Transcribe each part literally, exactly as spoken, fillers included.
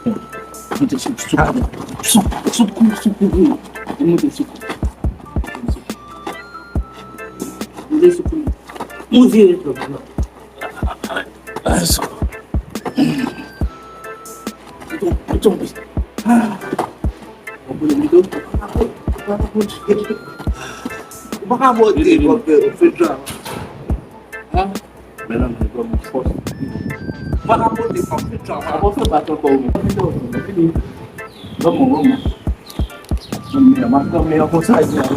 Monte sou, sou, sou, sou kou, sou kou, kou. Monte sou kou. Monte sou kou. Mon Dieu, le peuple. Ah, sou kou. Tonbe, tonbe. Ah. Bon, pou le rido. Ou pa ka monte, ou fè travay. Hein? Men nan men kòm fòs. Ou pa ka monte, fòk fè travay. Ou fè bat ankò, wi. Vini. Vamos, vamos. Mwen, m ap kanpe an konsa, e byen.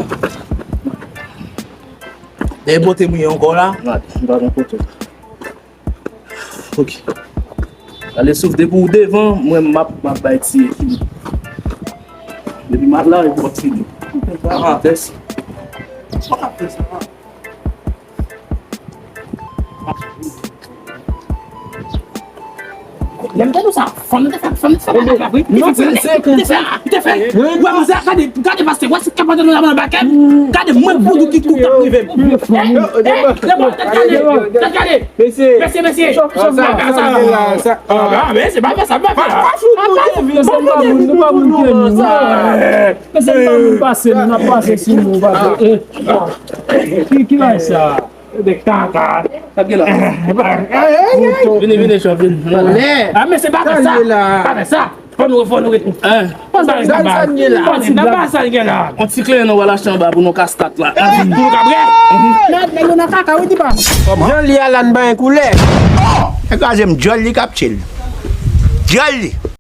Dèyè bote mwen ankò la. Gade, m pa nan kote. Ok. Ale souf depi ou devan, mwen m ap, m ap bay ti ekilib. Depi m ap la, e pou ap fini. Parantes. Sa k ap fè sa? Lè m tande sa, fanm te fè, fanm te fè bagay la, wi. Li te fè, li te fè. Wè, mizè, gade, gade, pastè, wè, se kapab nan, nan bakè m. Gade, mwen, voudou ki kou k ap rive m. Eh, lè mò, tèt kale, tèt kale. Mesye, mesye, mesye. Ah, men se pa fè sa, pa fè sa. Mesye, m pa moun, nou pa moun ki renmen sa. Mesye, m pa moun pase, nou n ap pase sou nou, pase. Eh, ki, ki bagay sa? De kaka. Sa gen la? Vini, vini, chòf, vini. Ah, men se pa fè sa. Pa fè sa. Fò nou, fò nou retounen. Hein? Fò sa gen la. Fò sa gen la. On ti kleren nou al achte anba pou nou ka stat la. Pou nou ka bwè. Men, men nou nan kaka, wi, di pa. Jan li a la, n pa gen koulè. E kraze m, djòl li k ap tchil. Djòl li.